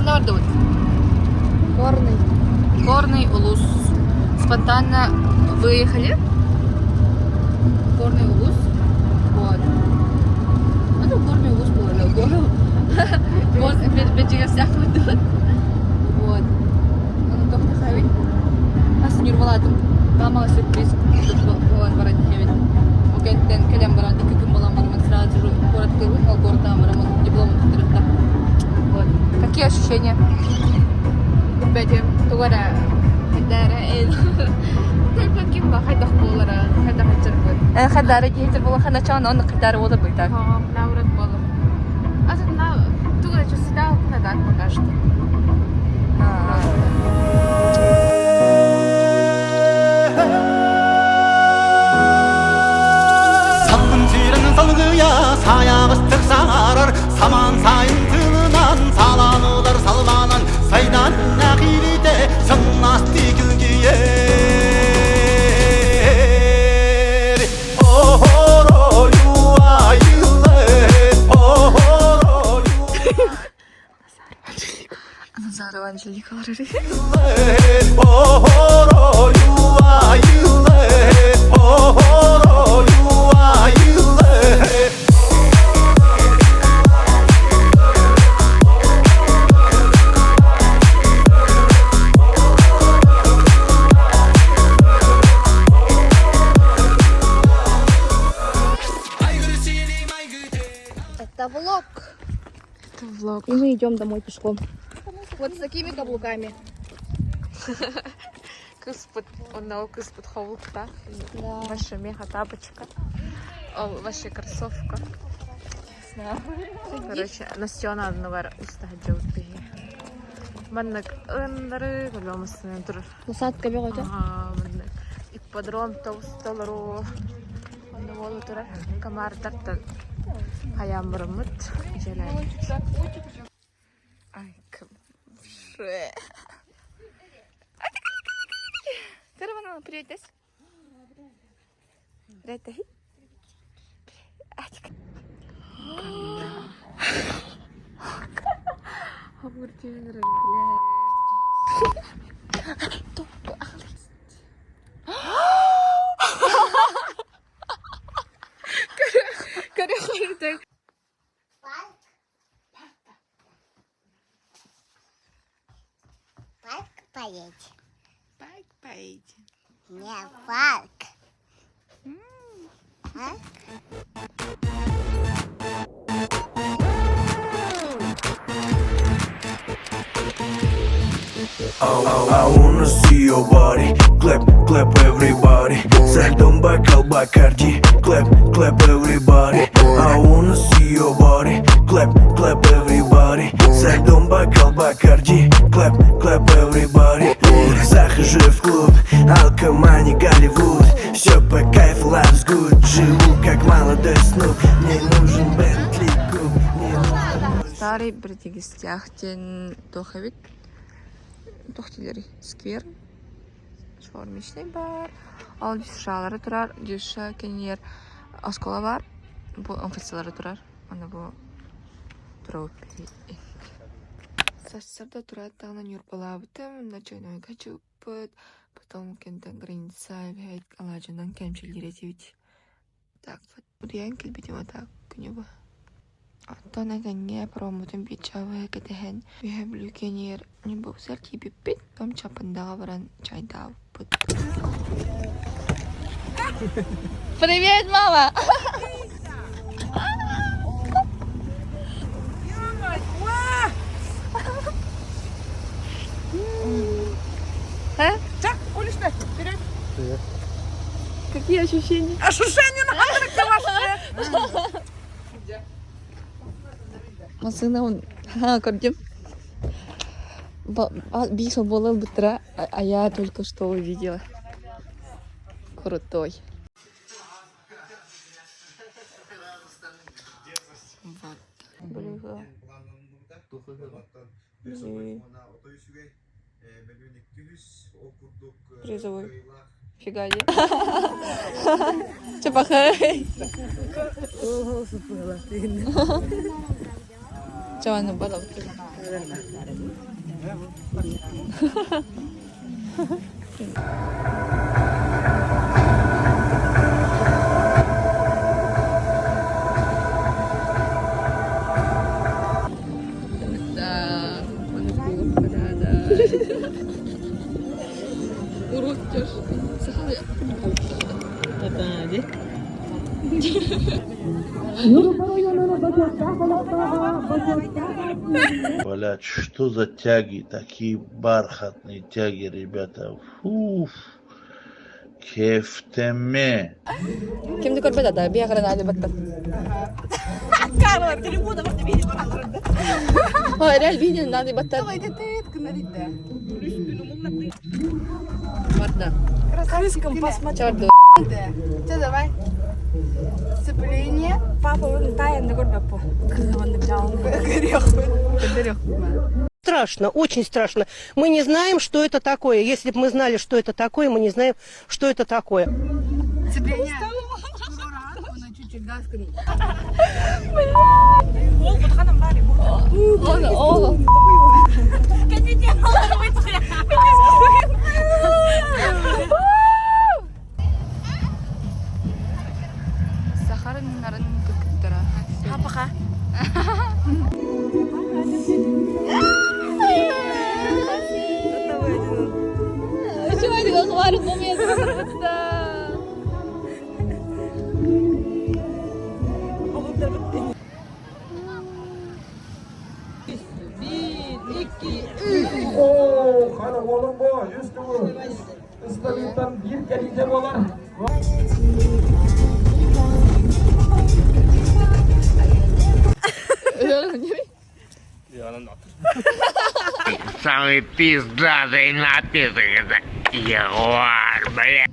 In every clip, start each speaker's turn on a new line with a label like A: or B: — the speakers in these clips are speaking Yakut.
A: Ханна бардыбыт?
B: Горный.
A: Горный Улус. Спонтанно выехали. Горный Улус. Вот. Это Горный Улус был, или гору. Вот, бэчигэр выдут. Вот. Ону тохтохайбын. Хас ньурбалаатым. Мамаҕа сюрприз буолан баран иһэбин. Ол кэнниттэн кэлэн баран икки күн буолан баран сразу же куораттыыбын, ол куораттаан баран дипломун туттарыахта. Вот. Какие ощущения? Бэтим тугу эрэ хайдара Ким хайдах буолара, хайдах ачарбыт. Хайдара диэтер буола ханачаан он хайдара буола быйта.
B: Наурат буолар. А тут на тугу эрэ чувствовал так пока что.
C: Салгын сирин салгыйа сайаҕастык саҥарар самаан сайын тылынан салаанылар салманан сайдан нахилите сымнасты күлгиер
A: Назарова Анжелика
B: Это влог.
A: Это влог.
B: И мы идем домой пешком. Вот с такими каблуками.
A: Кыспыт, онно кыспыт ховукта.
B: Да.
A: Ваша мега тапочка. О, ваша кроссовка. Короче, Настена одногар устаһа дьылпиһи. Маннык ындары көрөмүсүнэн турар.
B: Посадка бөҕөтө.
A: Аа, маннык ипподром толору онно буола турар. Комардартан хайаан бараммыт дьиэлээн. Ай, квше. Привет, Привет,
D: Парк поедем.
A: Парк поедем.
D: Не парк. Парк?
E: I wanna see your body Clap, clap everybody Со льдом бокал Бакарди Clap, clap everybody I wanna see your body Clap, clap everybody Со льдом бокал Бакарди Clap, clap everybody Захожу в клуб Алкомани, Голливуд Все по кайфу, life's good Живу как молодой Снуп Мне нужен Бентли Куб Мне нужен
A: Старый Бретигистях диэн туох эбит туох дииллэрий сквер шаурмичный бар ол дюшалары турар дюша кэннигэр оскуола баар бу МФЦлары турар аны бу турабыт Сарсыарда тураат даҕаны Ньурбалаабытым, ночнойга чыыппыт, потом кэнтэн граница эбэһээт алаадьынан кэмчилиир этибит. Так вот утуйан кэлбитим а так күнү быһа. Оттон этэҥҥэ пароммутун биир чаабыһа кэтэһэн Үөһээ Бүлүү киэнигэр Ньурбабытыгар тиийбиппит, потом Чаппындаҕа баран чайдаабыппыт.
B: Привет, мама!
A: А?
F: Так, Олечка, вперед.
A: Какие ощущения?
F: Ощущения на ваши.
A: Массыына көрдүм. Биир буола ылбыттара, а я только что увидела. Крутой. Вот. Блин. Призовой. Фига себе. Чапахай. Чаваны бала.
G: Блять, что за тяги, такие бархатные тяги, ребята. Фуф. Кефтеме.
A: Кимди көрбөт ата, бия каран али баттар.
F: Карла, телефона бар деп
A: Ой, реаль виден надо баттар. Барда.
F: Красавицком
A: Чарды.
F: Че, давай. Сцепление.
B: Папа, он тайын көрбөп бу.
H: Страшно, очень страшно. Мы не знаем, что это такое. Если бы мы знали, что это такое, мы не знаем, что это такое.
F: Сцепление.
A: Ол, ол. Сахарын нарын кыргыттара.
B: Папаха.
G: Самый пиздатый напиток это Ягуар, блядь.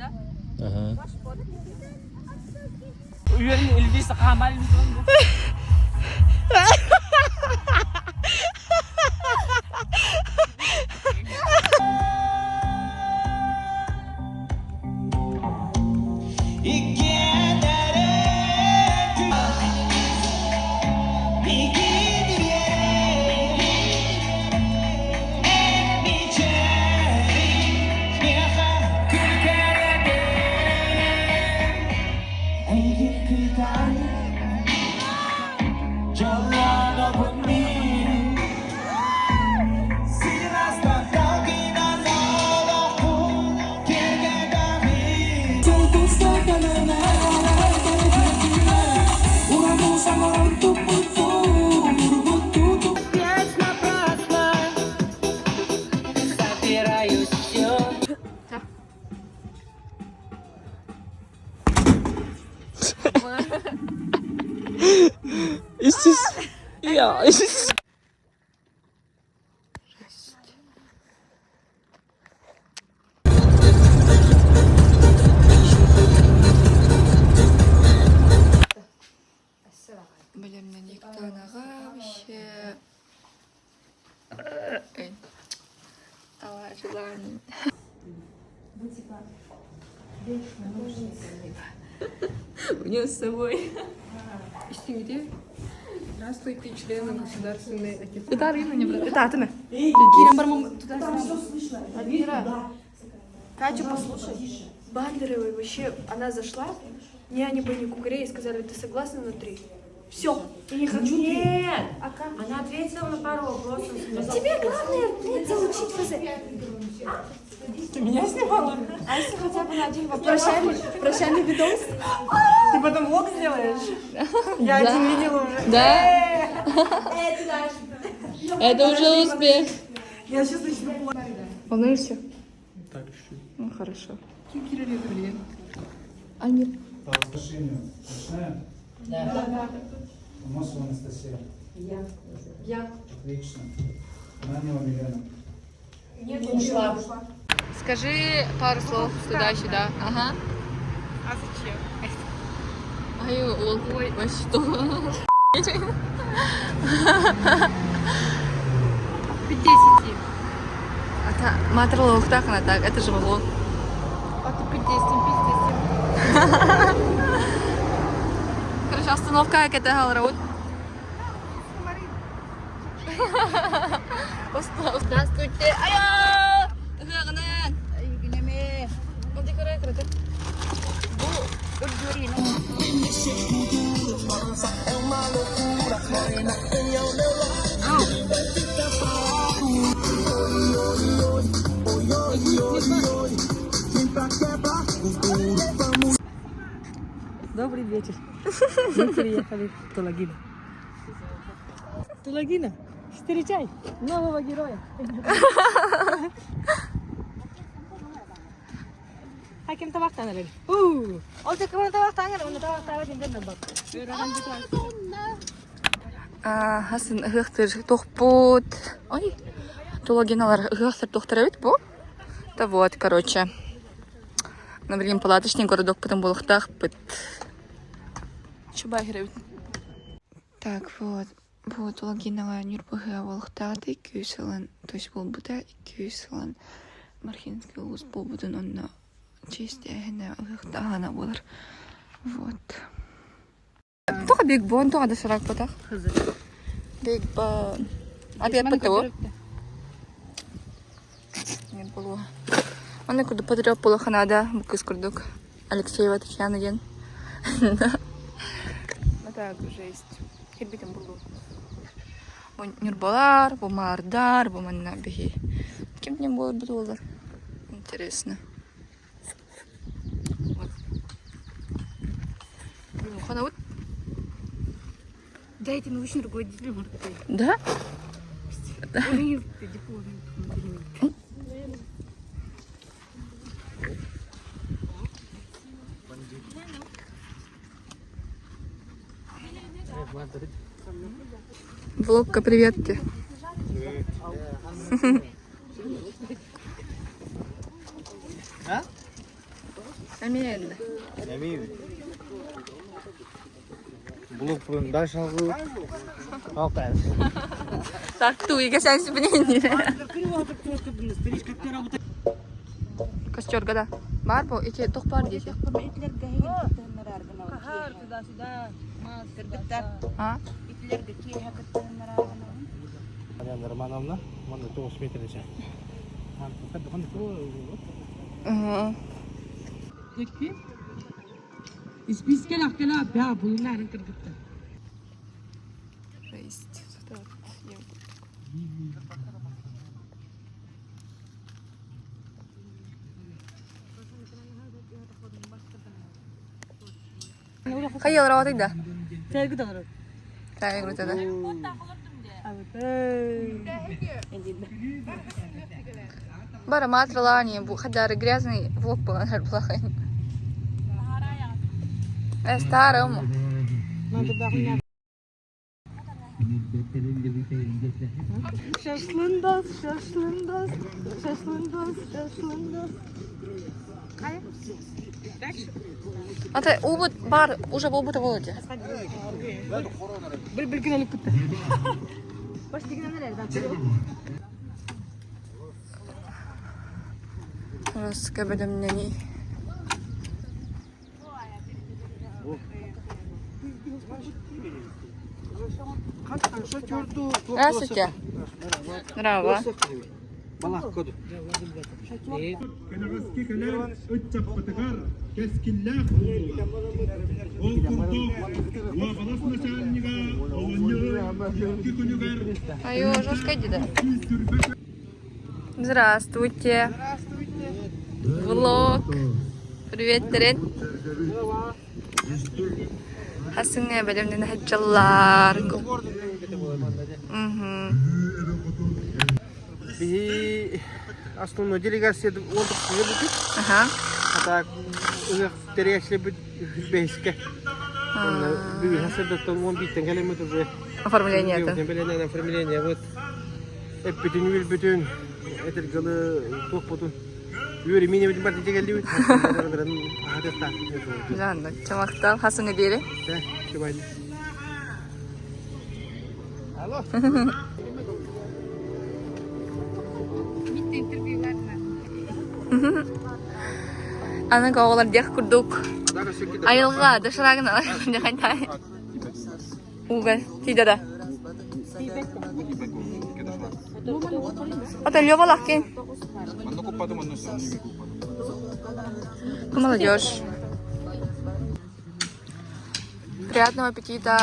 A: Бэлэмнэниэхтээҕэ вообще Ала желание. У нее с собой.
F: Истиңде. Здравствуйте, члены государственной
A: Это Арина не брат.
B: Это атомы. Кирем бармам туда. Там все слышно. Катю, послушай. Бандеровой вообще, она зашла, не они были кукаре и сказали, ты согласна на три? Все. Я не хочу Нет. А как?
I: Она ответила на пару вопросов.
B: Тебе главное, блядь, заучить ФЗ.
F: Ты меня снимала?
B: А если хотя бы на один вопрос? Прощальный, прощальный видос.
F: Ты потом влог сделаешь? Я один видела уже.
A: Да. Это уже успех.
F: Я сейчас начну плакать.
A: Волнуешься? Так, чуть-чуть. Ну, хорошо. Альмир.
J: По разрешению начинаем? Да. Амосова Анастасия.
I: Я. Я.
J: Отлично. Ананьева Милена.
A: Скажи пару слов туда-сюда. Ага.
F: А зачем?
A: Ай, ол, ой, вообще что?
B: Пятидесяти.
A: Ата, матрлы ухтахана так, это же влог.
B: А ты пятидесяти, пятидесяти.
A: Короче, остановка, это Галраут. Здравствуйте. Айа! Ыһыаҕынан. Онди көрө көрө. Бу
F: Добрый вечер. Мы приехали в Тулагино. Тулагино, встречай нового героя. Хаким табақтан әлі. Ол тек табақтан әлі, оны табақтан әлі бак.
A: Хасын ыһыахтыр тохпут. Ой, Тулагиналар ыһыахтыр тохтор эбит бу. Да вот, короче. Например, палаточный городок потом буолуохтаахпыт. Чубай эбит. Так, вот. Бу Тулагинаҕа Ньурбаһыа буолуохтаах 200 сылын, то есть буолбута 200 сылын Мархинский улуус буолбутун онно чиэстээһинэ, ыһыахтааһына буолар. Вот. Тоҕо Big Bone, тоҕо доширак ботах? Big Bone. Опять ПТО? Нет, было. Онно курдук патриот буолуохха бу кыыс курдук. Алексеева Татьяна диэн. Ну так, жесть. Кирбитим буллум. Бу Ньурбалар, бу Маардар, бу манна биһи. Ким диэн буолар буолар? Интересно. Вот. Хонобут?
I: Да, это научный руководитель Мурты.
A: Да? Влогка, привет тебе. Амин.
J: Эмиин. Блок бүгүн дальше алгы. Алтай.
A: Так, ту, ига сәнси мнение. Костер года. Бар бу, эти тохпар дети. А?
J: Марьяна Романовна, манна 9 метр
A: Ага. Жесть. Вот это вот я вот так. Хайа работай да. Тайгы да. Бара матралани, бу хадары грязный влог был, плохой. Э, старому.
F: Шашлындос, шашлындос, шашлындос, шашлындос.
A: Ата убут бар уже буолбута буолуо дии.
F: Бил-билгин элик кытта.
A: Русская бэлэмнэнии. Здравствуйте. Здраво.
K: Ыччаппытыгар кэскиллээх буоллулар. Ол курдук, уобалас начальнига олунньу икки күнүгэр
A: Айо, жестко иди, да. Здравствуйте. Влог. Привет, Терен. Хасыңа бэлэмнэн сылдьаллар. Мгм.
J: Биһи основной делегация 19 бүт.
A: Ага.
J: А так тэрээччилэрбит бэһискэ. Бүгүн сарсыардаттан 11-тэн кэлэммит уже.
A: Оформление это.
J: Оформление, оформление. Вот эппитин үөлбүтүн этэргалы туохпутун үөр минебитин бар тигэллибит.
A: Жанна, чамактал хасыңа диэри.
J: Алло.
A: Аны оҕолор диэх курдук айылҕа доширагын дай Уга тиийдэ да. Ото Лёва Лахкин. Молодежь. Приятного аппетита.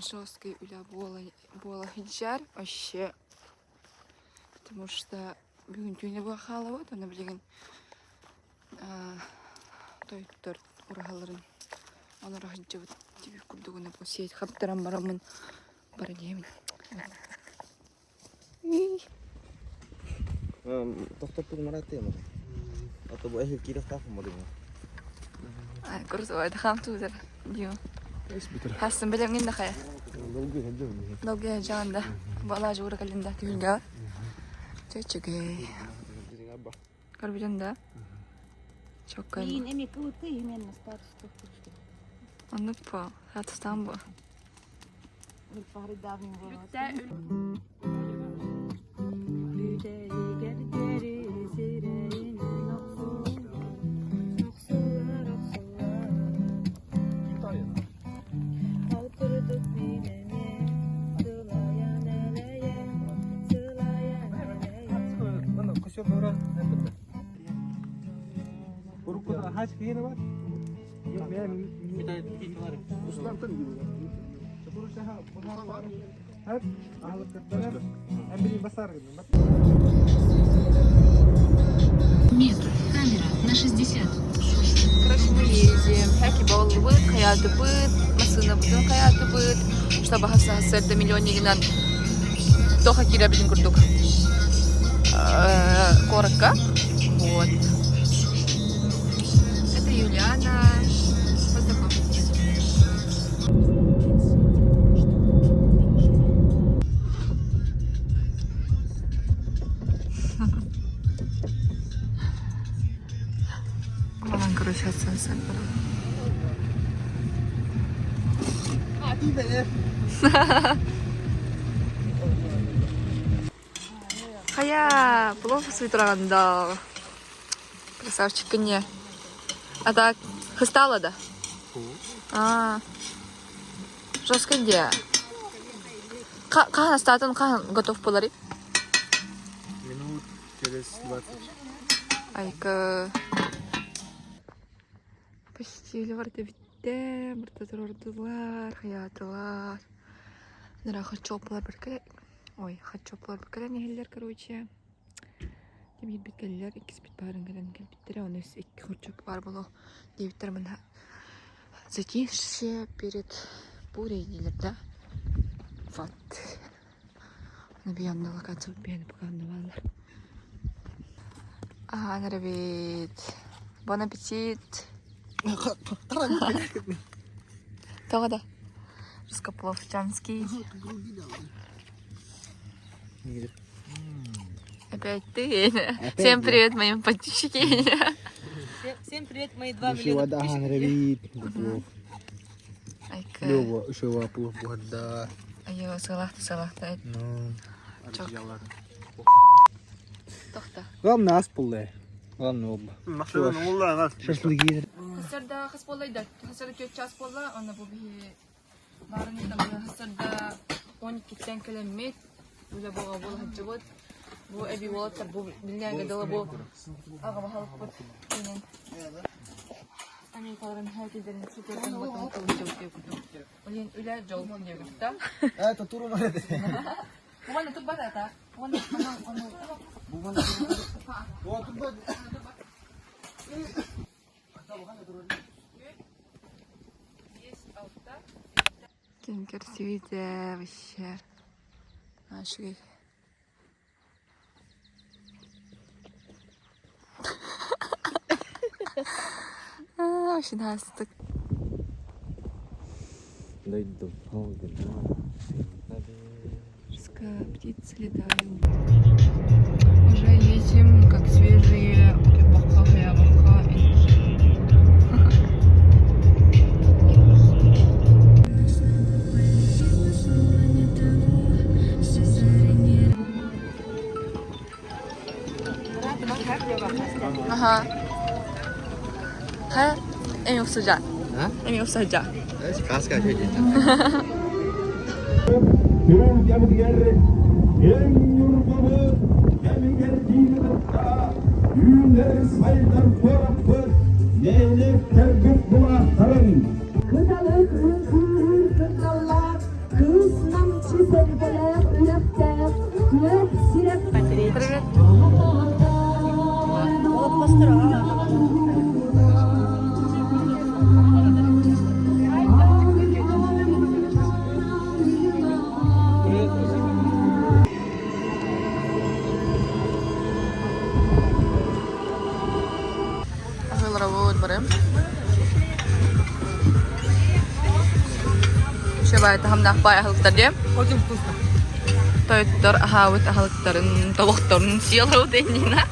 A: Жесткий үлэ буола сылдьар вообще, потому что бүгүн түүнү быһа хаалабыт, уонна билигин тойтор ураһаларын оноро сылдьыбыт тиби курдугуна бу сиэт хаптаран бараммын бара диэмин.
J: Тохтоппут маратыам А то бу эһил киирэхтээх модуҥа.
A: Ай, курсовой хам тузер. Дио. Хассын билемгин да хая. Долгуй жаан да. Бала жуура калинда түһүлгэ. Чөчүгэй. Көрбүтүн да. Чоккай. Оннук по. Хатыстан бу. Короче, мы едем. Хэки боллубут, хаятыбыт, массыынабытын хаятыбыт, чтобы сарсыарда миллионнигынан тоха киирэрбитин курдук куоракка. Вот. Это Юлиана. Познакомьтесь. Балан, короче, отсосать. Хайа, плохо светранда. Красавчик не. А так, хыстала да? А, жестко где? Хаһан астаатын хаһан готов буоларый?
J: Минут через 20.
A: Айка. Почти барда бүттэ, барда турордулар, хайаатылар. Нара хачоплар бір Ой, хачоплар бір кэлэн иһэллэр, короче. Тимирбит кэллилэр, иккиспит баарын кэлэн кэлбиттэрэ, оны икки хорчоп баар буолуо диэбиттэр манна затишье перед бурей дииллэр да. Вот. Набиянна локация биэни пока бааллар. Аһаан эрэбит. Бон аппетит. Тоҕо да? Русскопловчанский. Опять ты. Всем привет, моим подписчики.
F: Всем привет, мои 2 миллиона подписчиков.
A: Айка.
J: Лева, еще плов буганда.
A: Айо, салахта, салахта.
J: Ну,
A: Чок.
J: Главное ас булла. Главное оба. Шашлыки.
A: Хасарда хас буолла Хасарда 4 час буолла, онно бу биһи баарын хасарда 12-тен кэлэммит, үлэ буола буола сылдьыбыт. Бу эби уолаттар бу билнээгэ дылы бу аҕа баһылыкпыт инен Америкаларын хәкилдерин сутуйдан ботун кылыччыбыт диye курдук. Олен үлэ дьол диye
J: Это туру бар
A: Буган турбат ата. Буган
J: Буган турбат.
A: Кем красивый вообще. Нашли. Очень астык. Птицы летают. Уже едем, как свежие. Ага. Ха, эми уксужа. Эми уксужа. Привет.
F: Очень вкусно.
A: Тойтор аһаабыт аһалыктарын, тобохторун сиэлэу деннина.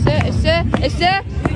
A: Эссе, эссе, эссе.